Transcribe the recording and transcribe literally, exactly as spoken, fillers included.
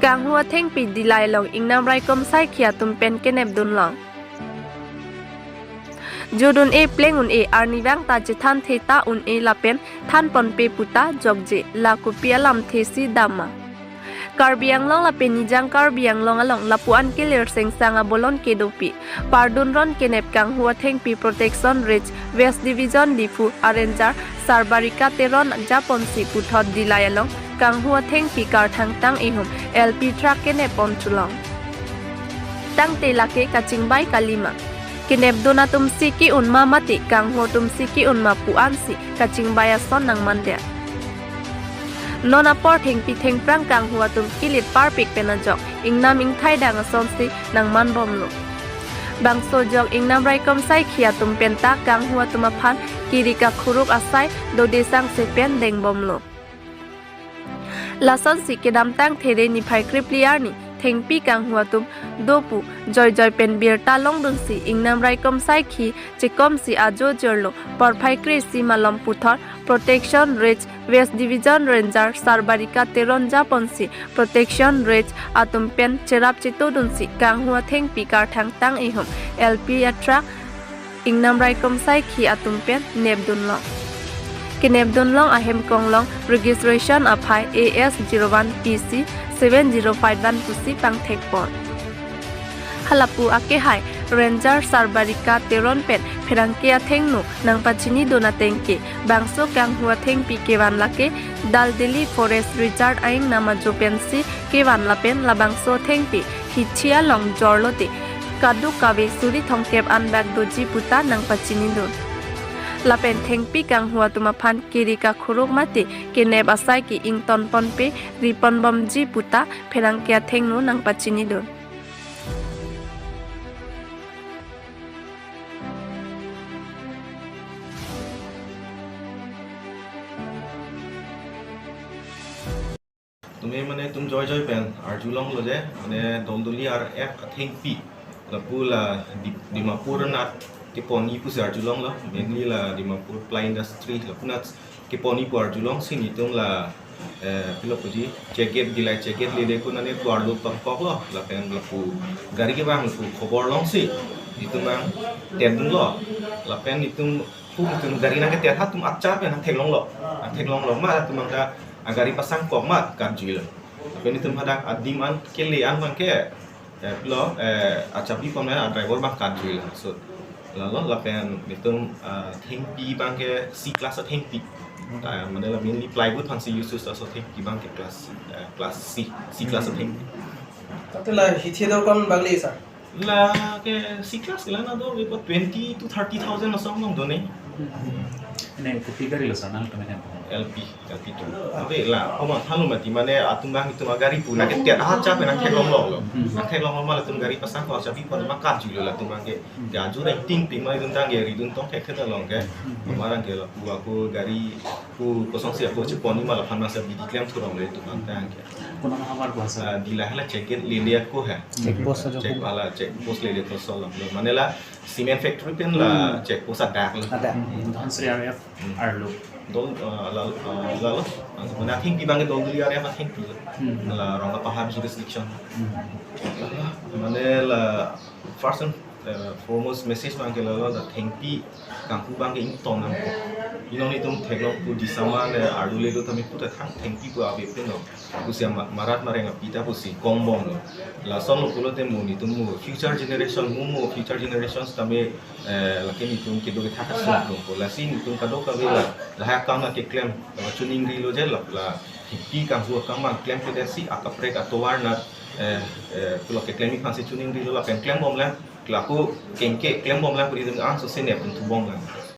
Kanghu athengpi Dillai along Ingnam Raikom Saikhi atum pen kenep dunlong. Jodun-e pleng un-e, arnivang ta chethan theta un-e lapen than ponpe puta jokje, la kopi alamthe si dam ma? Karbi Anglong lapen Nijang Karbi Anglong along lapu-an kelir sengsang abolon kedopi. Pardun ron kenep kanghu athengpi Protection Range West Division Diphu a-ranger Sarbarika Teron japonsi puthot Dillai along kanghu athengpi karthang tang ihum L P truck kenep pon chulong. Tangte lake kachingbai kali ma? Kenep dun atum si ke-un ma mate kanghu atum si ke-un ma pu-an si kachingbai ason nangmandet. Non apor thengpi thengphrang kanghu atum kilit parpik pen ajok ingnam ingthai dang asonsi nangman bomlo. Bangso ajok Ingnam Raikom Saikhi atum penta kanghu atum aphan kiri kakhuruk asai dode sangse pen deng bomlo. Lasonsi kedamtang There niphai krepli arni thengpi kanghu atum do pu joijoi pen birta longdunsi Ingnam Raikom Saikhi chekomsi ajo jirlo porphai kre-isi malom puthot Protection Range West Division Ranger Sarbarika Teron japonsi Protection Range atum pen cherap chetodunsi kanghu athengpi karthang tang ihum L P a-truck Ingnam Raikom Saikhi atum pen nepdunlong. Kenepdunlong ahem konglong registration aphai A S zero one P C seven zero five one pusi pangthekpon. Halapu akehai Ranger Sarbarika Teron pen pherangke athengno nangpachinidun ateng ke bangso kanghu athengpi kevan lake Daldeli Forest Reserve a-ingnam ajo pensi kevan lapen labangso athengpi hithi along jorlote kadokave suri thomkep anbak doji puta nangpachinidun. Lapen thengpi kanghu atum aphan kiri kakhuruk mate kenep asai ke ington ponpe ripon bomji puta pherangke athengno nangpachinidun. Tumi mane itum joijoi pen arjulonglo je, mane Doldoli R F athengpi lapu la Di-, Dimapur anat kepon-i pusi arjulonglo, mainly la Dimapur Ply Industry lapu anat kepon-i pu arjulongsi nelitum la, eh, pilo puji, check gate, Dillai check gate lele kun ane pu arlo tongkoklo, lapen lapu gari kevang lapu khobor longsi nelitum nangtedunlo, lapen nelitum pu nelitum gari nangketet atum achar pen nangtheklonglo, nangtheklonglo ma atum nangta agari pasangkok ma karjuilo. Lapen nelitum hadak adim an kele an abangke, eh, pilo, eh, achabi pon a-driver abang karjuilo. So, lalo lapen nelitum, ah, thengpi abangke C class athengpi. Ah, mane la mainly plywood aphansi use use, laso thengpi abangke class, eh, class C, C class athengpi. Tapi la hithi do kon bagli sa? Lake C class ke la nado ke twenty to thirty thousand asong nong done. Ne kopi gari lo sa nangtum ne? L P, L P two. Tapi la, oma thalu mati mane atum abang itum agari pu nangketet acha pen nangtheklonglo. Nangtheklonglo ma latum gari pasangkok achabi pon ma karjuilo latum abangke. Ke ajur acting pik ma itum tangke ridun tongthek thek along ke. Amarang ke lapu ako gari pu kosonsi ako chepon-i ma laphan masa bidi klem thurong le itum abang tangke. Konat ahavar ko sa? Ah, Dillai hala check gate lele ako hai. Check post ajo check ko. Hala check post lele ko so lam. Mane la cement factory pen la check post adak la. Adak. Hmm, Dhansiri R F arlo. Dol, ah, la, ah, lalo. Mane athengpi abangke Doldoli R F athengpi. Hmm. La Rongapahar jurisdiction. Hmm. Mane la first and, eh, foremost message abangke lalo, la thengpi kanghu abangke ington nangkok. Inong nelitum theklong pu disama ne arlo le do tame puta thang thengpi pu ave pen lo. Pusi ama-, marat mareng apita pusi kongbomlo. Lasonlo pulote mo nelitum mo future generation mo mo future generations tame, eh, lake nelitum kedo kethak asong lo. Lasi nelitum kadokave la lahai akam nangkeklem, la chiningrilo je la, la thengpi kanghu akam abang klemkledet si akaprek atovar anat, eh, eh, pulo keklem aphansi chiningrilo lapen klembomlang. Lapu kengke klembomlang puri dun angsose nep dun thubomlang.